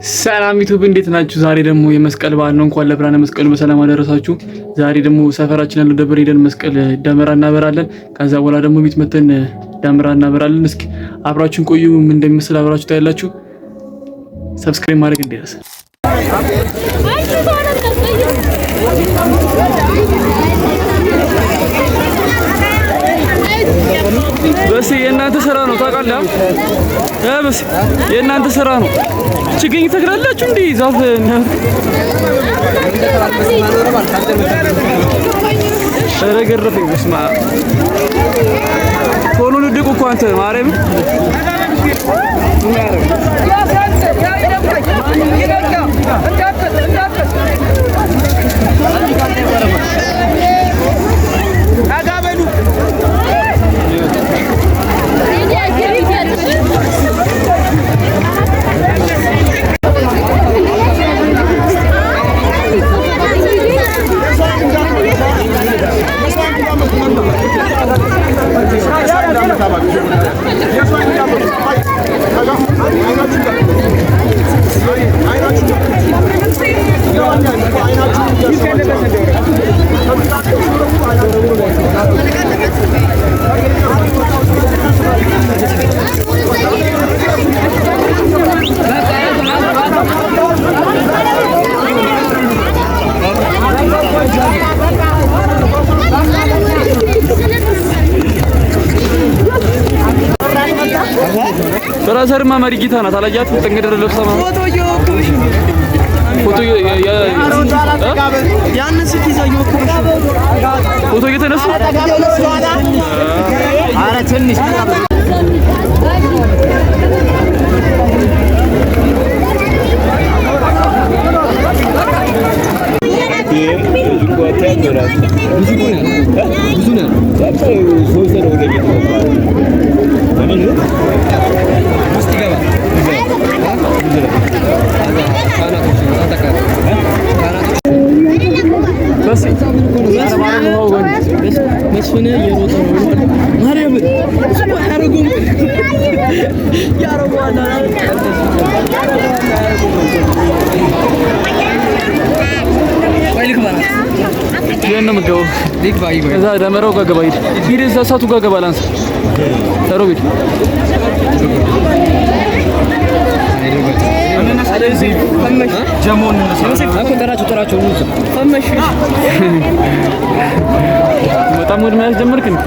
ሰላም ዩቲዩብ እንዴት ናችሁ? ዛሬ ደግሞ የመስቀል በዓል ነው። እንኳን ለብርሃነ መስቀሉ በሰላም አደረሳችሁ። ዛሬ ደግሞ ሰፈራችን ያለው ደብር ሄደን መስቀል ደመራ እናበራለን። ከዛ በኋላ ደግሞ ቤት መተን ደመራ እናበራለን። እስኪ አብራችሁን ቆዩ። ምን እንደሚመስል አብራችሁ ታያላችሁ። Subscribe ማድረግ እንዳይረሳ። በስ የእናንተ ስራ ነው ታውቃለህ። በስ የእናንተ ስራ ነው። ችግኝ ተክላላችሁ እንዴ? ዛፍ ኧረ ገረፈኝ። በስመ አብ ቶሎ ልድቁ እኮ አንተ ማርያም ብራዘርማ መሪ ጌታ ናት። አላያትም? ጥንግድር ለብሳ ፎቶ ፎቶ እየተነሱ መስፍን እየሮጠ ነው። ማርያምን አያደርጉም፣ ያደርገዋል። የት ነው የምትገባው? እዛ ደመራው ጋር ገባ። ሂድ ሂድ፣ እዛ እሳቱ ጋር ገባ። ላንሳ ተሮብ ሂድ። በጣም ወደ መያዝ ጀመርክ እንዴ?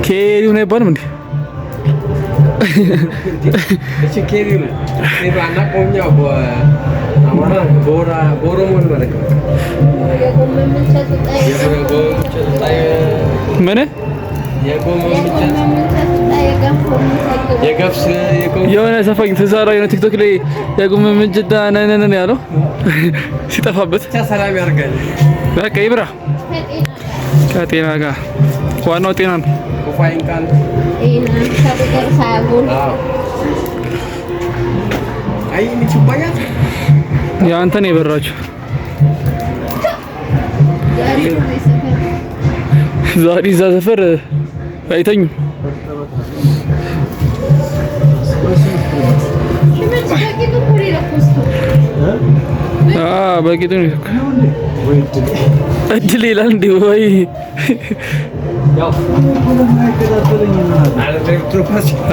ኬሪው ነው አይባልም እንዴ? ምን የሆነ ዘፋኝ ትዝ አለው የሆነ ቲክቶክ ላይ የጎመን ምንጭ ነነነ ያለው ሲጠፋበት በቃ ይብራ ከጤና ጋር ዋናው ጤና ነው። የአንተ ነው የበራችሁ ዛሬ እዛ ሰፈር አይተኙም። በቂጡ እድል ይላል እንዴ? ወይ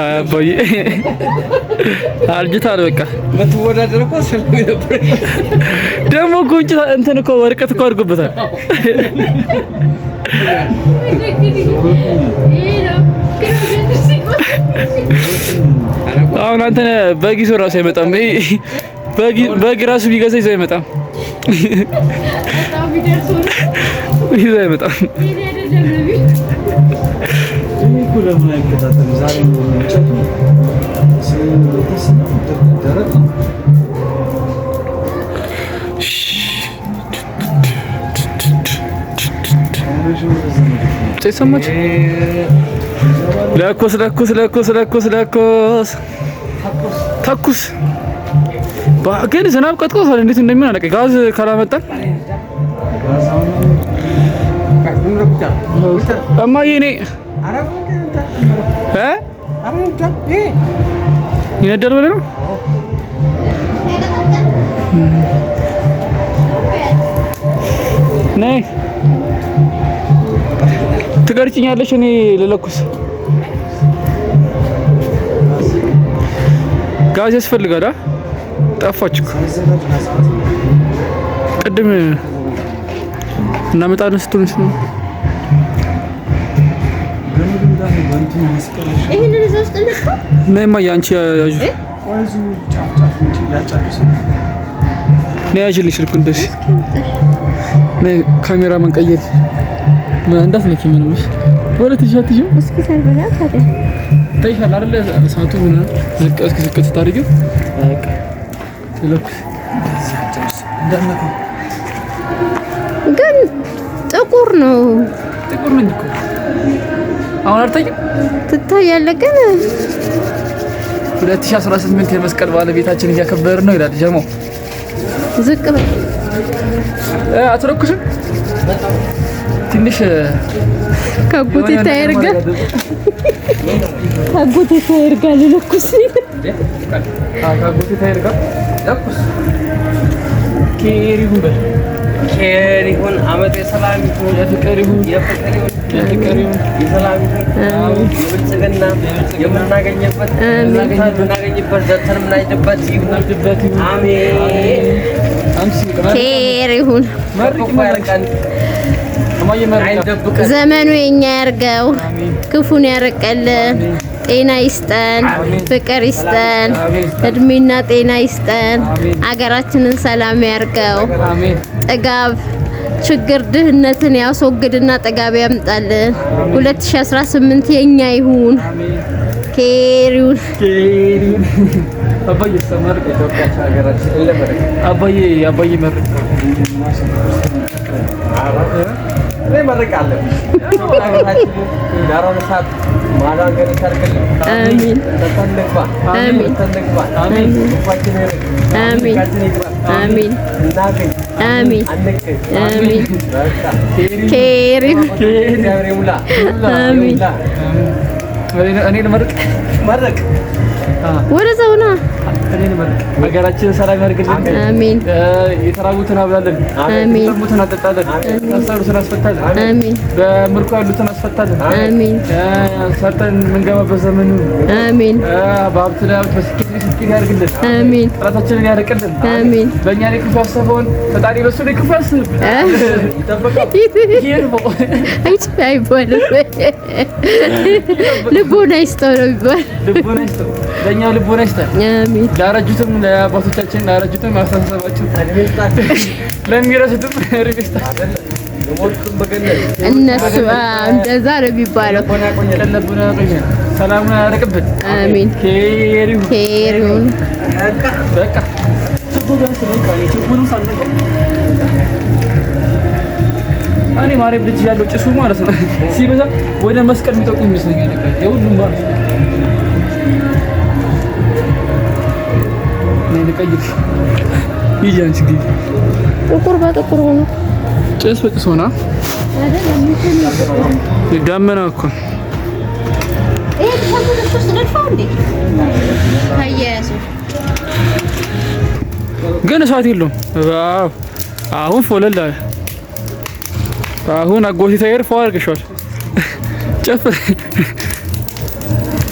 አባዬ አርጅታል። በቃ ደግሞ እኮ እንትን እኮ ወረቀት እኮ አድርጎበታል። አሁን አንተ በግ ይዞ እራሱ አይመጣም። በግ ራሱ ቢገዛ ይዞ አይመጣም። ይዛ አይመጣም። ሰማች። ለኩስ ለኩስ ለኩስ ለኩስ ለኩስ ተኩስ። ግን ዝናብ ቀጥቅጦታል። እንዴት እንደሚሆን አላውቅም። ጋዝ ካላመጣን እማዬ እኔ ይነዳል ብለህ ነው? ነይ ትቀርጭኛለሽ፣ እኔ ልለኩስ። ጋዝ ያስፈልጋል። ጠፋች እኮ ቅድም እናመጣለን ስትሉኝ ነይማ አንቺ ያዥ ነይ ያዥልኝ ስልኩን እንደዚህ ነይ ካሜራማን ቀይሪ እንዳትነኪ ምንም እሺ ወደ ትይዣ እስኪ ሳልበላ ታዲያ ታይሻል አይደለ እሳቱ ምናምን ዝቅ እስኪ ዝቅ ስታደርጊው በቃ ትለኩስ ግን ጥቁር ነው። ጥቁር ነኝ እኮ አሁን አልታይም። ትታያለህ ግን 2018 የመስቀል ባለቤታችን እያከበርን ነው ይላል ጀሞ። ዝቅ በል አትለኩስም? ትንሽ ከአጎቴ ታይርጋ ከአጎቴ ታይርጋ ልለኩስ ከአጎቴ ታይርጋ ለኩስ። ኬር ይሁን በል ኬር ይሁን፣ አመት የሰላም ይሁን፣ የፍቅር ይሁን፣ የፍቅር ይሁን፣ የፍቅር ይሁን፣ የሰላም ይሁን፣ የብልጽግና የምናገኝበት የምናገኝበት ዘተን የምናይበት ይሁን። አሜን። ኬር ይሁን። ዘመኑ የኛ ያርገው፣ ክፉን ያርቅልን፣ ጤና ይስጠን፣ ፍቅር ይስጠን፣ እድሜና ጤና ይስጠን፣ አገራችንን ሰላም ያርገው። ጥጋብ፣ ችግር፣ ድህነትን ያስወግድና ጥጋብ ያምጣልን። 2018 የኛ ይሁን። ኬር ይሁን። አባዬ አባዬ መርቅ እኔ መርቃለሁ። ዳሮን እሳት ማዳን ገነት ያድርግልን። አሜን ጠጥተን እንግባ፣ አሜን ጠጥተን እንግባ። አሜን ልባችን ይርቅ፣ አሜን ልባችን ይግባ። አሜን እናገኝ፣ አሜን አንገኝ። አሜን። በቃ ኬር ይሁን። እግዚአብሔር ይሙላ፣ አሜን። ይሙላ። እኔ ልመርቅ መርቅ። ወደዛው ና። እኔ ልመርቅ። ሀገራችንን ሰላም ያድርግልን። አሜን የተራቡትን አብላለን፣ አሜን የተጠሙትን አጠጣለን፣ የታሰሩትን አስፈታለን፣ አሜን በምርኮ ያሉትን አስፈታለን። አሜን ሰርተን የምንገባበት ዘመን ይሁን። አሜን በሀብት ላይ ሀብት፣ በስኬት ላይ ስኬት ያድርግልን። አሜን ጠላታችንን ያርቅልን። አሜን። በእኛ ላይ ክፉ ያሰበውን ፈጣሪ በሱ ላይ ክፉ ያስብ። አይባልም። ልቦና ይስጠው ነው የሚባል። ልቦና ይስጠው፣ ለእኛ ልቦና ይስጠን። አሜን ላረጁትም ለአባቶቻችን ላረጁትም አስተሳሰባችን ለሚረሱትም እድሜ ይስጣቸው። የሞቱትን በገነት እነሱ እንደዛ ነው የሚባለው። ልቦና ያቆየን፣ ሰላሙን ያርቅብን። አሜን ኬር ይሁን። ኬር ይሁን። በቃ ችቦ ቢያንስ በቃ እኔ ችቦንም ሳልነካው እኔ ማርያም ልጅ ያለው ጭሱ ማለት ነው ሲበዛ ወደ መስቀል የሚጠቁም ይመስለኛል። በቃ የሁሉም ማለት ነው። እኔ ልቀይርሽ። ሂጂ አንቺ ግቢ። ጥቁር በጥቁር ሆኖ ጭስ በጭስ ሆና ዳመና እኮ ይሄ ተሰምቶ ነድፋው እንዴ ታያያዙ ግን እሳት የለውም። ዋው አሁን ፎለል አለ። አሁን አጎቴ ታየር ፎ አድርገሽዋል። ጨፍር።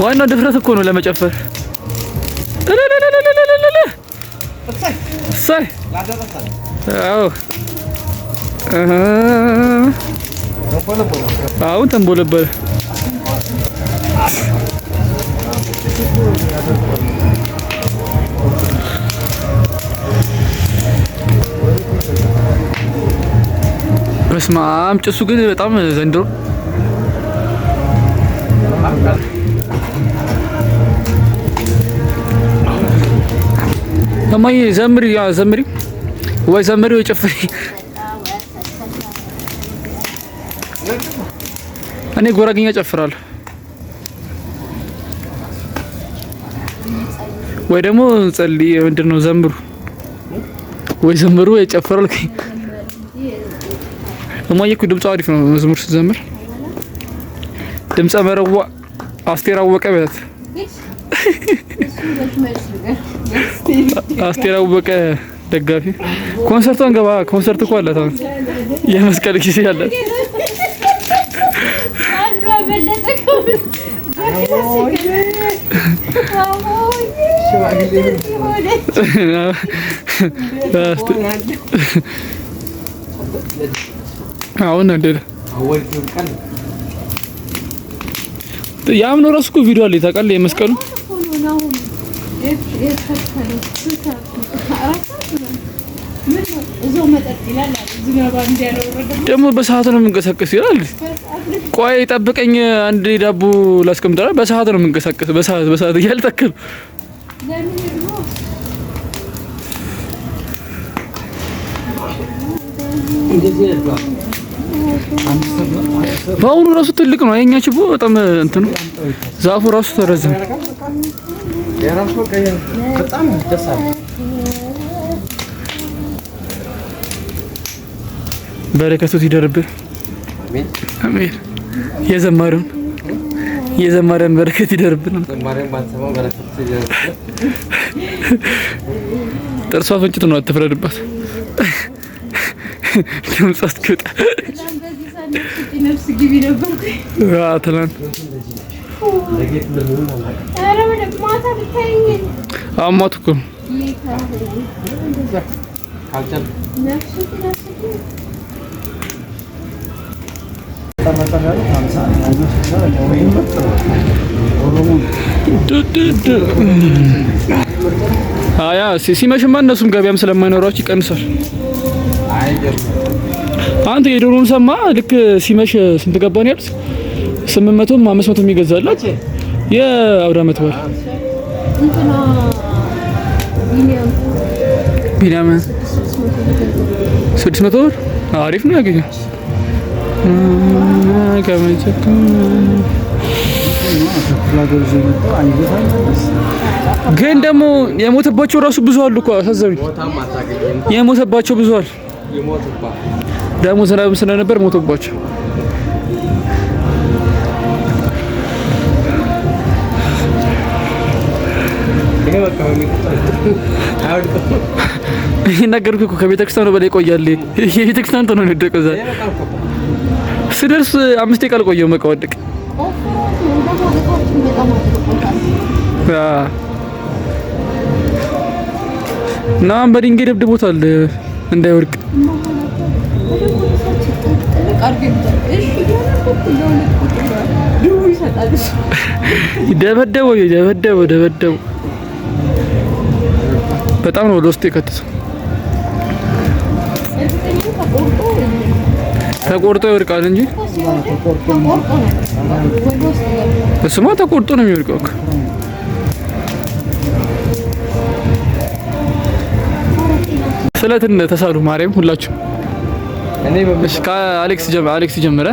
ዋናው ድፍረት እኮ ነው ለመጨፈር። እለለለለለለለ። እሰይ አዎ እህ። አሁን ተንቦለበለ። በስመ አብ ጭሱ ግን በጣም ዘንድሮ እማዬ ዘምሪ ዘምሪ ወይ ዘምሪ ወይ ጨፍሪ። እኔ ጉራጌኛ ጨፍራለሁ ወይ ደግሞ ጸልይ። ምንድን ነው ዘምሩ ወይ ዘምሩ ወይ ጨፍራል። እማዬ እኮ ድምጿ አሪፍ ነው። መዝሙር ስትዘምር ድምፀ መረዋ አስቴር አወቀ በት አስቴር አወቀ ደጋፊ ኮንሰርቷን ገባ። ኮንሰርት እኮ አላት አሁን የመስቀል ጊዜ አላት። አሁን እንደ ያም ነው እራሱ እኮ ቪዲዮ አለ ታውቃለህ። የመስቀሉ ደግሞ በሰዓት ነው የምንቀሳቀስ ይላል። ቆይ ጠብቀኝ አንድ ዳቦ ላስቀምጥ። በሰዓት ነው የምንቀሳቀስ በሰዓት በሰዓት እያለ ተከሉ በአሁኑ ራሱ ትልቅ ነው። የኛ ችቦ በጣም እንትኑ ዛፉ ራሱ ተረዘመ። በረከቱ ይደርብህ። አሜን። የዘማሪውን የዘማሪያን በረከት ይደርብን። ጥርሷ ፍንጭት ነው፣ አትፍረድባት። ድምጿ እስኪወጣ ትላንት አሟት እኮ ነው። አያ ሲመሽማ እነሱም ገበያም ስለማይኖራቸው ይቀንሳል። አንተ የዶሮን ሰማ ልክ ሲመሽ ስንት ገባ ነው ያሉት? 800 500 የሚገዛላት የአውደ ዓመት በዓል ቢኒያም 600 ብር አሪፍ ነው ያገኘው። ግን ደግሞ የሞተባቸው ራሱ ብዙ አሉ እኮ አሳዘኑኝ። የሞተባቸው ብዙ አሉ። ደግሞ ዝናብም ስለነበር ሞተባቸው። ነገርኩህ እኮ ከቤተ ክርስቲያኑ በላይ ይቆያል። የቤተ ክርስቲያን ነው የወደቀው። እዛ ስደርስ 5 ደቂቃ አልቆየሁም። በቃ ወደቀ። እና በድንጋይ ደብድቦታል እንዳይወድቅ። ደበደበው ደበደበው ደበደበው። በጣም ነው ወደ ውስጥ የከተተው። ተቆርጦ ይወድቃል እንጂ እሱማ ተቆርጦ ነው የሚወድቀው። ስለትን ተሳሉ ማርያም ሁላችሁ። እሺ ከአሌክስ ጀምረ አሌክስ ጀምረ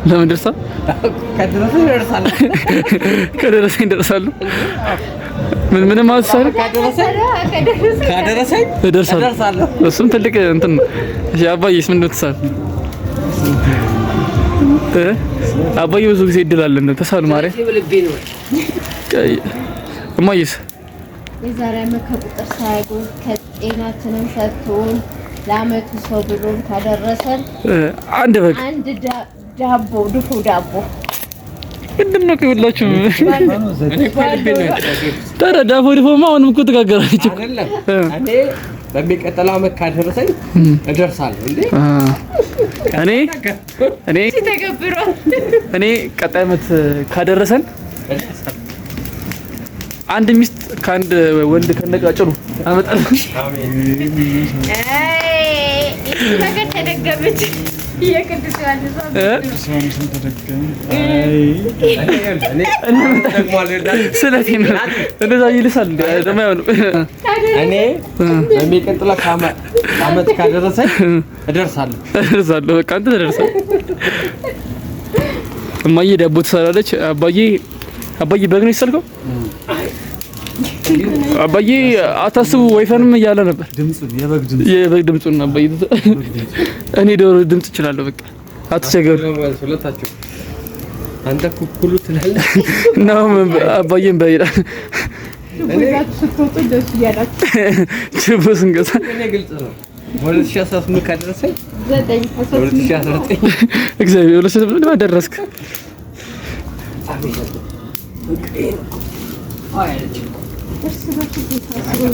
ለምን ደርሳል? ከደረሰኝ እደርሳለሁ። ምን ምንም አትሳል ከደረሰኝ እደርሳለሁ። እሱም ትልቅ እንትን ነው። እሺ አባዬስ ምንድን ነው ተሳል? አባዬ ብዙ ጊዜ እድል አለን። ተሳሉ ማርያም። እማዬስ የዛሬ ዓመት ከቁጥር ሳይጎል ከጤናችንን ሰጥቶን ለዓመቱ ሰው ብሎን ካደረሰን አንድ በግ አንድ ዳቦ ድፎ ዳቦ ምንድን ነው ከሁላችሁም ታዲያ ዳቦ ድፎማ አሁንም እኮ ትጋገራለች እኮ። እኔ በሚቀጥለው ዓመት ካደረሰኝ እደርሳለሁ። እንዴ እኔ እኔ እኔ ቀጣይ ዓመት ካደረሰን አንድ ሚስት ከአንድ ወንድ ከነቃጭሉ አመጣለሁ። አሜን። አይ ነገር ተደገመች። የቅዱስ ዮሐንስ እኔ ደግሞ ስለቴ ነው እንደዛ ይልሳል እንዴ? ደግሞ አይሆንም። እኔ በሚቀጥለው ዓመት ካደረሰኝ እደርሳለሁ። እደርሳለሁ። በቃ አንተ ትደርሳለህ። እማዬ ዳቦ ትሰራለች። አባዬ አባዬ በግ ነው የሰልከው። አባዬ አታስቡ ወይፈንም እያለ ነበር። የበግ ድምፁን አባዬ። እኔ ዶሮ ድምፅ እችላለሁ። በቃ አትቸገሩ። ሁለታችሁ አንተ ኩኩሉ ትላለህ ነው አባዬን በይላል። ስትወጡ ደስ እያላችሁ ችቦ ስንገዛ እኔ ግልጽ ነው። በ2018 ካደረሰኝ 9 በ2019 እግዚአብሔር ለሰብ ደረስክ። እርስ በርሱ ተሳስሮ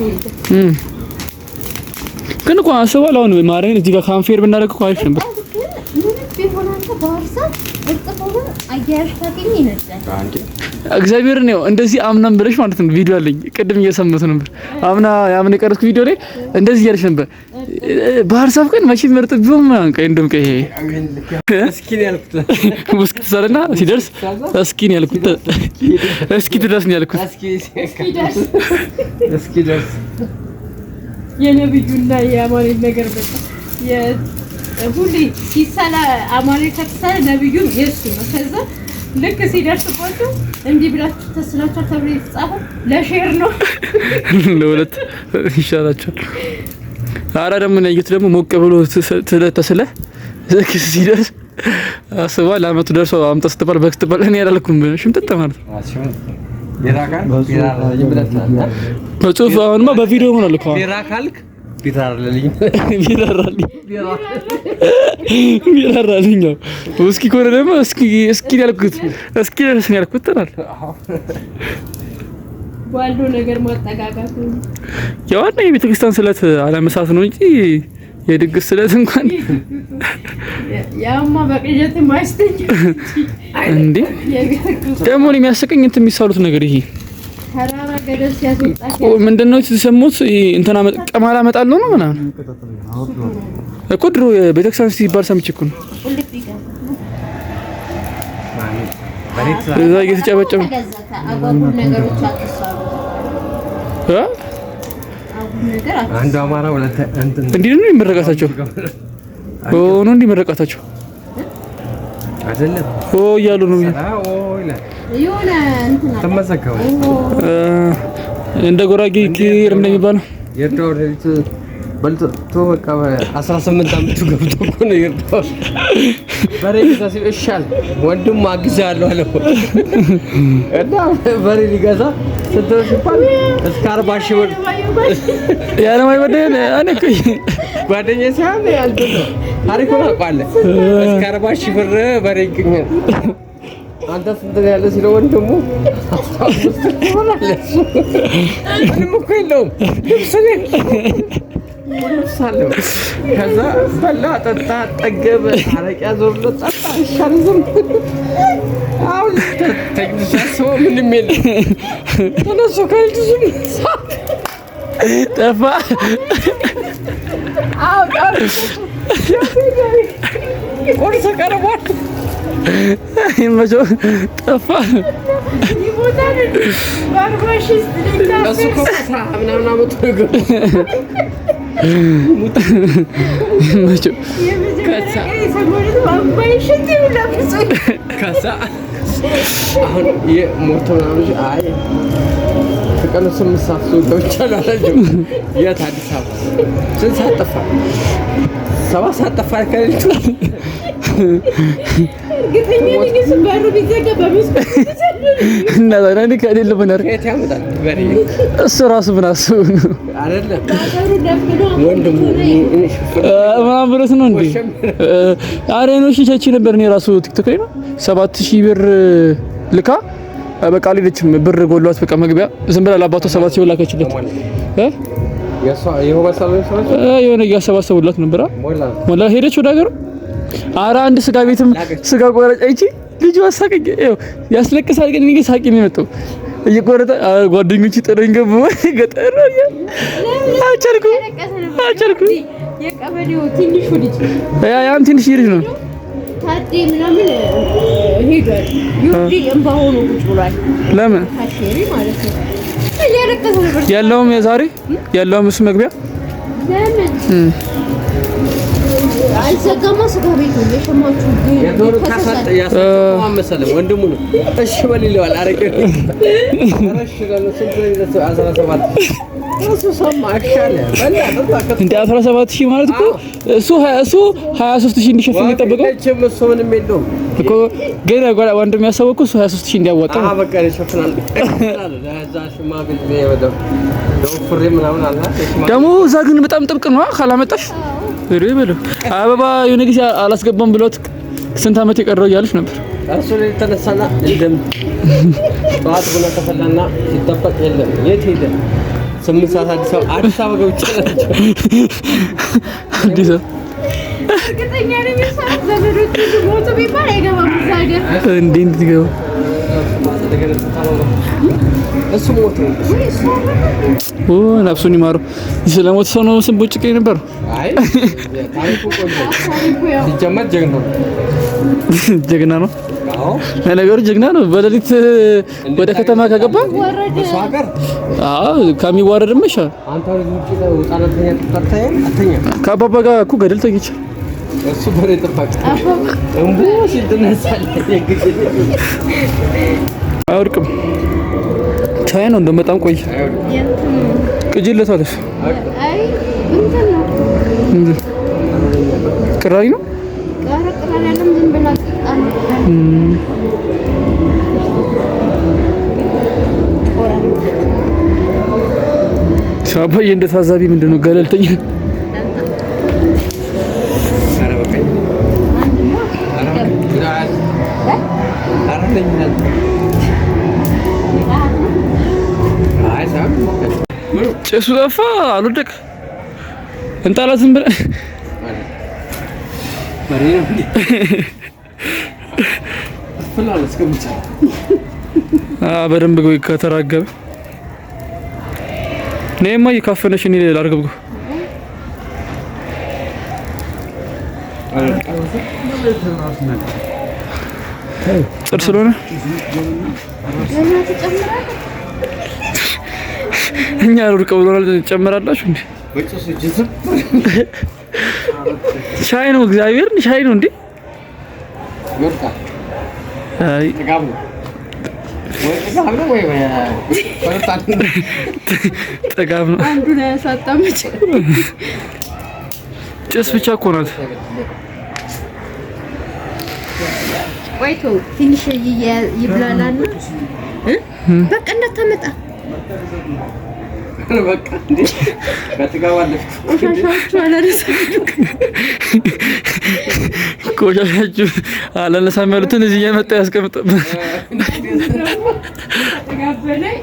ግን እኮ አስበዋል። አሁን ማርያምን እዚህ ጋር ካንፌር ብናደርግ እኮ አሪፍ ነበር። ግን ምንም ቢሆን አንተ ባህር ዛፍ እርጥብ ሆኖ አያያዥ ካገኘ ይነዳል። እግዚአብሔርን ያው እንደዚህ አምናም ብለሽ ማለት ነው። ቪዲዮ አለኝ ቅድም እየሰማሁት ነበር። አምና ያምና የቀረጽኩት ቪዲዮ ላይ እንደዚህ እያለሽ ነበር። ባህር ዛፍ ቀን መቼም እርጥብ ቢሆን ምናምን ቀይ እንደውም ቀይ እስኪ ነው ያልኩት። ውስጥ ትሰራና ሲደርስ እስኪ ነው ያልኩት። እስኪ ትደርስ ነው ያልኩት። እስኪ ደርስ የነብዩና የአማኑኤል ነገር በቃ ሁሌ ሲሳላ አማኑኤል ከተሳለ ነብዩም የእሱ ነው። ከዛ ልክ ሲደርስባቸው እንዲህ ብላችሁ ተስላችኋል ተብሎ የተጻፈው ለ share ነው። ለሁለት ይሻላቸዋል። አራ ደግሞ ያየሁት ደግሞ ሞቅ ብሎ ተስለ ሲደርስ አስባ ለአመቱ ደርሶ አምጣ ስትባል በግ ስትባል እኔ አላልኩም ሽምጥጥ ማለት ነው። በጽሁፍ አሁንማ በቪዲዮ ሆኗል እኮ አሁን። ቢራ ካልክ ቢራራልኝ ቢራራልኝ ቢራራልኝ ነው። እስኪ ከሆነ ደግሞ እስኪ እስኪ ነው ያልኩት እስኪ ደርስ ነው ያልኩት ትላለህ። ባለው ነገር ማጠጋጋት ነው። የዋና የቤተ ክርስቲያን ስለት አለመሳት ነው እንጂ የድግስ ስለት እንኳን ያማ በቅዠት ማስተኛ እንዴ የቤተ ክርስቲያን ደግሞ እኔ የሚያስቀኝ እንትን የሚሳሉት ነገር ይሄ ተራራ ገደል ሲያስወጣ ምንድነው የተሰሙት? እንትና ቀማላ እመጣለሁ ነው ምናምን እኮ ድሮ የቤተክርስቲያን ሲባል ሰምቼ እኮ ነው። ቁልፍ ይገዛል። እዛ እየተጨበጨበ ተገዛ። አጓጉል ነገሮች አትሳሉ። እ አጉል ነገር አትሳሉ። አንዱ አማራ ሁለት እንትን እንዲህ ነው የሚመረቃታቸው ኦ ነው እንዲህ መረቃታቸው አይደለም ኦ እያሉ ነው አዎ ይላል የሆነ እንትን አለ። ተመዘገበ እ እንደ ጉራጌ ኪር እንደሚባለው የርዳው ሌሊት በልቶ በቃ 18 ዓመቱ ገብቶ እኮ ነው የርዳው በሬ ግዛ ሲል እሺ አለ። ወንድሙ አግዝሃለሁ አለው እና በሬ ሊገዛ ስንት ነው ሲባል እስከ 40 ሺህ ብር የዓለማዊ በደል እኔ እኮ ጓደኛዬ ሳይሆን ያልኩት ነው። ታሪኩን አውቀዋለሁ። እስከ 40 ሺህ ብር በሬ ይገኛል። አንተ ስንት ነው ያለ ሲለው ወንድሙ 15 ብር አለ። እሱ ምንም እኮ የለውም ልብስ ነው ልብስ አለው። ከዛ በላ ጠጣ ጠገበ፣ አረቄ አዞርለት ጠጣ። ይሻል ዝም አሁን ተኝቶ ሲያስበው ምንም የለም። ተነሱ ከልጁ 8 ሰዓት ጠፋ። ቁርስ ቀርቧል። ይመቸው ጠፋ። ይሞታል። በ40 ሺህ እሱ እኮ አስራ ምናምን ዓመቱ ነው የገባው። ይመቸው። የመጀመሪያ ቀን የሰሞኑን አባይ ሽንት ይብላ ፍጹም ከዛ አሁን የሞቶ ምናምን አይ ከቀኑ 8 ሰዓት ሰው ገብቻለሁ አላቸው። የት አዲስ አበባ ስንት ሰዓት ጠፋ? 7 ሰዓት ጠፋ ከሌሊቱ። እርግጠኛ ነኝ እሱ በሩ ቢዘጋ በመስኮት እና ታዲያ እኔ ከሌለ ምን አደርግ? ከየት ያመጣል በሬ እሱ ራሱ ምን አስቡ ነው አይደለም ባገሩ ለምኖ ወንድሙ ምናምን ብሎት ነው እንዴ? አረ ነው እሺ፣ ቻቺ ነበር። እኔ ራሱ ቲክቶክ ላይ ነው 7000 ብር ልካ በቃ አልሄደችም። ብር ጎሏት በቃ መግቢያ ዝም ብላ ለአባቷ 7000 ብር ላከችለት እ የሆነ እያሰባሰቡላት ነበር። ሞላ ሄደች ወደ ሀገሩ። አረ አንድ ስጋ ቤትም ስጋ ቆራጭ አይቺ ልጁ አሳቀኝ። ይኸው ያስለቅሳል፣ ግን እኔ ሳቂ ነው የመጣው። እየቆረጠ ጓደኞች ጥለኝ ገቡ። ገጠር አልቻልኩም አልቻልኩም። የቀበሌው ትንሹ ልጅ ያም ትንሽ ልጅ ነው ታዴ ምናምን ሄዷል። ይሁዲ እምባ ሆኖ ቁጭ ብሏል። ለምን ካሽሪ ማለት ነው። እያለቀሰ ነበር። ያለውም የዛሬ ያለውም እሱ መግቢያ ለምን አልዘጋማ ስጋ ቤቱ የሸማቹ የዶሮ ካሳጥ ያስጠፋው መሰለህ ወንድሙ ነው። እሺ በል ይለዋል። አረቄ እሺ በል ስንት ነው የሚደርሰው? 17 እሱ ሰማ እሺ አለ። በላ ጠጣ። እንደ 17,000 ማለት እኮ እሱ እሱ 23,000 እንዲሸፍን የጠበቀው የለችም እሱ ምንም የለውም እኮ ግን ወንድም ያሰበው እኮ እሱ 23,000 እንዲያዋጣ ነው። በቃ ይሸፍናል። እዛ ሽማግሌ ወፍሬ ምናምን አለ ደግሞ እዛ ግን በጣም ጥብቅ ነው ካላመጣሽ ሬ በለው አበባ የሆነ ጊዜ አላስገባም ብሎት ስንት ዓመት የቀረው እያለች ነበር። እሱ ላይ ተነሳና እንደም ጠዋት ቡና ተፈላና ሲጠበቅ የለም። የት ሄደ? 8 ሰዓት አዲስ አበባ ገብቼ ናቸው። አዲስ አበባ እርግጠኛ ነኝ ዘመዶቹ ሞቱ ቢባል አይገባም እዛ ሀገር። እንዴ እንዴት ይገባ? እሱ ሞቱ። ኦ ነፍሱን ይማረው። ስለሞተ ሰው ነው ስንቦጭቀኝ ነበር። አይ ታሪኩ ቆንጆ ሲጀመር ጀግና ነው። ጀግና ነው። አዎ ለነገሩ ጀግና ነው። በሌሊት ወደ ከተማ ከገባ በሰው ሀገር አዎ ከሚዋረድማ ይሻላል። አንተ ውጭ ህጻናት ተኛ ጠርተኸኝ አተኛ ከአባባ ጋር እኮ ገደል ተኝቻለሁ። እሱ በሬ ጠባቂ እምቡ ሲል ትነሳለህ። አይወድቅም። ቻይ ነው እንደው በጣም ቆይ ቅጅለታለሽ። አይ እንትን ነው ቅራሪ ነው። ኧረ ቅራሪ አይደለም፣ ዝም ብላ ቂጣ ነው። አባዬ እንደ ታዛቢ ምንድን ነው ገለልተኛ ኧረ በቃኝ። ኧረ ለኛ አይ ሳይሆን ጭሱ ጠፋ አልወደቅ እንጣላ ዝም ብለን በሬ ነው እንዴ? ፍላል እስከምቻ በደንብ ከተራገበ እኔማ እየካፈነሽ እኔ ላርገብገው ጥር ስለሆነ ገና ትጨምራለህ። እኛ ሩቅ ብሎናል። ጨምራላችሁ እንዴ? በጭሱ ጅዝብ ሻይ ነው፣ እግዚአብሔርን ሻይ ነው እንዴ? ይወድቃል። አይ ጥጋብ ነው ወይ ጥጋብ ነው ወይ ወይ ጥጋብ ነው። አንዱን አያሳጣም። ጭስ ብቻ እኮ ናት። ቆይቶ ትንሽ ይብላላና በቃ እንዳታመጣ በቃ እንዴ ከጥጋብ አለፍኩ። ቆሻሻዎቹ አላነሳም። ቆሻሻችሁ አላነሳም ያሉትን እዚህ እየመጣ ያስቀምጥብን። ጥጋብ በላይ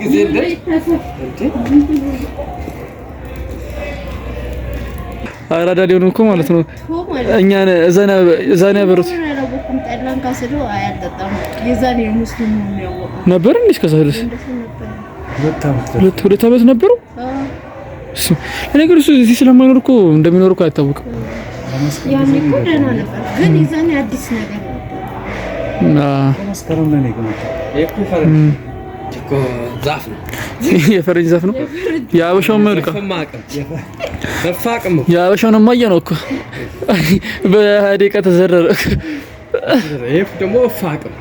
ጊዜ እንደ እንዴ አራዳ ሊሆኑ እኮ ማለት ነው። እኛ እዛ ነው ያበሩት አላወኩም። ጠላን ካስለው አያጠጣም። የዛኔ ሙስሊሙ ነው ያወቀው። ነበር እንዴ? እስከዛ ድረስ እንደሱ ነበር። ሁለት ዓመት ነበሩ። እሱ ለነገሩ እሱ እዚህ ስለማይኖር እኮ እንደሚኖር እኮ አይታወቅም። ያኔ እኮ ደህና ነበር፣ ግን የዛኔ አዲስ ነገር ነበር። መስከረም ላይ ነው የገመተው። ይሄ እኮ ፈረንጅ እኮ ዛፍ ነው። የፈረንጅ ዛፍ ነው። የአበሻውን መልካ በፋቅም በፋቅም የአበሻውን ማየ ነው እኮ በደቂቃ ተዘረረ። ይሄ ደግሞ ፋቅም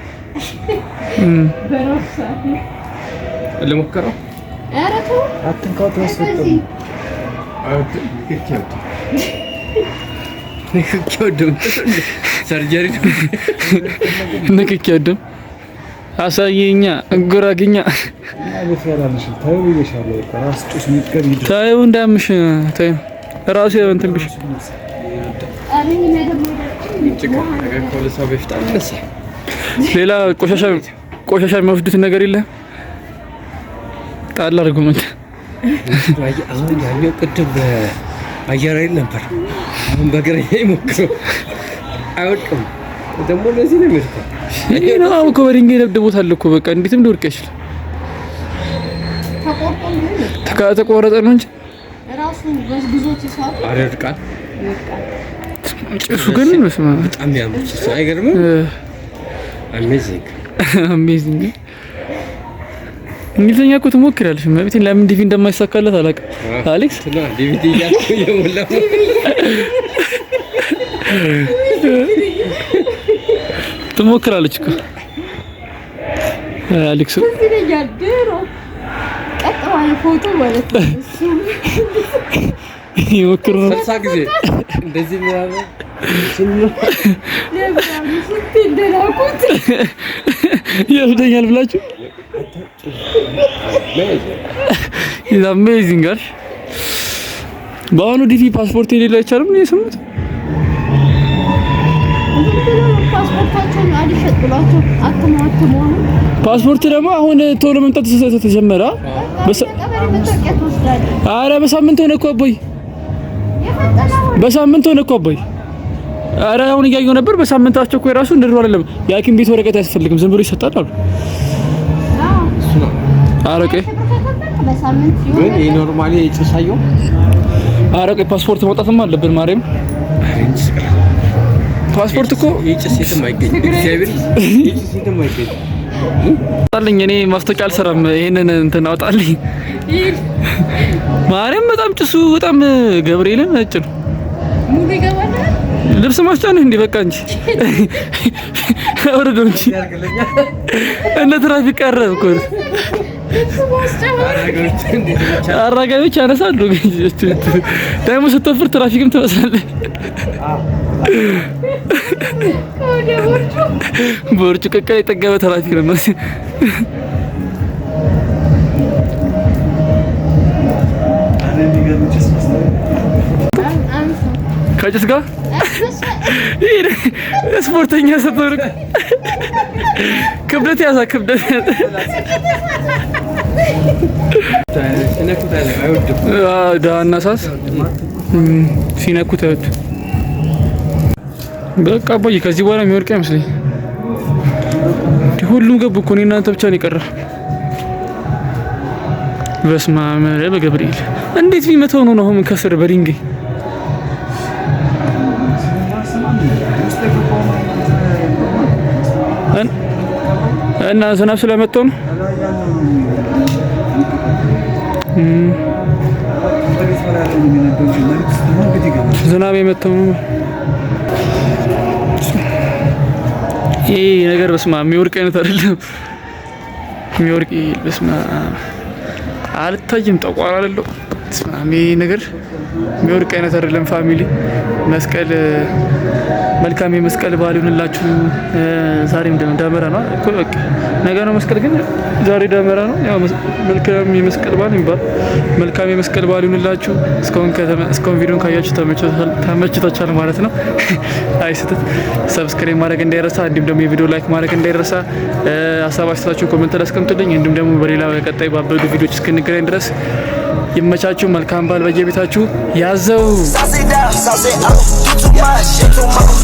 በራሱ ሰዓት ነው። ልሞክረው። ኧረ ተው አትንካው፣ ተወስደው በዚህ ንክኪ ወድም ሰርጀሪ ንክኪ ወድም አሳየኛ ጉራግኛ ቤት ያላልሽ ታዩ ብዬሻለሁ። በቃ ራስ ጭስ የሚገብ ይድር ታዩ እንዳምሽ ታዩ ራሱ እንትን ቢሽ ሌላ ቆሻሻ ቆሻሻ የሚወስዱት ነገር የለም። ጣል አድርጎ መጣ። አሁን ያኛው ቅድም በአየር ኃይል ነበር። አሁን በእግረኛ ይሞክረው አይወድቅም። ደግሞ ለዚህ ነው የሚወድቀው። ይሄ ነው አሁን እኮ በድንጋይ ደብድቦታል እኮ በቃ እንዴትም ሊወድቅ አይችልም። ተቆረጠ ነው እንጂ ራሱ በግዞት ይሳቱ ኧረ ይወድቃል። ጭሱ ግን በስመ አብ በጣም ያምር ጭሱ አይገርምም? Amazing Amazing። እንግሊዝኛ እኮ ትሞክሪያለሽ። መቤቴን ለምን DV እንደማይሳካለት አላውቅም። አሌክስ ዲቪዲ እያልኩ እየሞላ ትሞክራለች እኮ አሌክስ። ትዝ ይለኛል ድሮ ቀጥ ባለ ፎቶ ማለት ነው። እሱ ይሞክሩ ነው 60 ጊዜ እንደዚህ ምናምን ለብራኑ ስንቴ እንደላኩት ይወስደኛል ብላችሁ amazing አይደል? በአሁኑ DV ፓስፖርት የሌለው አይቻልም ነው የሰሙት። ፓስፖርታቸውን አልሸጥ ብሏቸው አትመው አትመው አሁን ፓስፖርት ደግሞ አሁን ቶሎ መምጣት ተጀመረ። ቀበሌ መታወቂያ ትወስዳለህ። ኧረ በሳምንት ሆነ እኮ አቦይ፣ የፈጠነ አሁን በሳምንት ሆነ እኮ አቦይ። ኧረ አሁን እያየሁ ነበር። በሳምንት አስቸኳይ ራሱ እንደ ድሮ አይደለም። የሐኪም ቤት ወረቀት አያስፈልግም፣ ዝም ብሎ ይሰጣል አሉ። አዎ እሱ ነው። ኧረ ቆይ ብር ከከፈልክ በሳምንት ግን የሆነ ይሄ normally የጭሳየው ኧረ ቆይ ፓስፖርት ማውጣትማ አለብን። ማርያም ፓስፖርት እኮ የጭስ የትም አይገኝም። እግዚአብሔር የጭስ የትም አይገኝም። አውጣልኝ። እኔ ማስታወቂያ አልሰራም። ይሄንን እንትን አውጣልኝ። ማርያም በጣም ጭሱ በጣም ገብርኤልን ነጭ ነው። ሙሉ ይገባል። ልብስ ማስጫ ነህ እንዴ? በቃ እንጂ አውርደው እንጂ እንደ ትራፊክ ቀረ እኮ አራጋቢዎች ያነሳሉ። ደግሞ ስትወፍር ትራፊክም ትመስላለህ። ቦርጩ ቅቅል የጠገበ ትራፊክ ነው። ከጭስ ጋር ስፖርተኛ ስትሆን ክብደት ያዛ ክብደት ያዛ። ዳና ሳስ ሲነኩት አይወድም። በቃ አባዬ ከዚህ በኋላ የሚወድቅ አይመስለኝ። ሁሉም ገቡ እኮ እኔ እናንተ ብቻ ነው የቀረ። በስመ አብ በገብርኤል እንዴት ቢመታው ነው አሁን ከስር በድንጋይ እና ዝናብ ስለመጣው ነው። ዝናብ የመጣው ነው። ይሄ ነገር በስመ አብ የሚወድቅ አይነት አይደለም። የሚወድቅ በስመ አብ አልታይም። ጠቋር አይደለም። በስመ አብ ይሄ ነገር የሚወድቅ አይነት አይደለም። Family መስቀል መልካም የመስቀል በዓል ይሁንላችሁ። ዛሬም ደመራ ነው እኮ በቃ ነገ ነው መስቀል፣ ግን ዛሬ ደመራ ነው። ያው መልካም የመስቀል በዓል የሚባል መልካም የመስቀል በዓል ይሁንላችሁ። እስካሁን ቪዲዮን ካያችሁ ተመችቷችኋል ማለት ነው። አይ ስህተት subscribe ማድረግ እንዳይረሳ፣ እንዲሁም ደግሞ የቪዲዮ like ማድረግ እንዳይረሳ። ሀሳብ አስተያየታችሁን comment ላይ አስቀምጡልኝ። እንዲሁም ደግሞ በሌላ በቀጣይ ባበዱ ቪዲዮዎች እስክንገናኝ ድረስ ይመቻችሁ። መልካም በዓል በየቤታችሁ ያዘው። Sauce it down, sauce it up. You too much, you too much.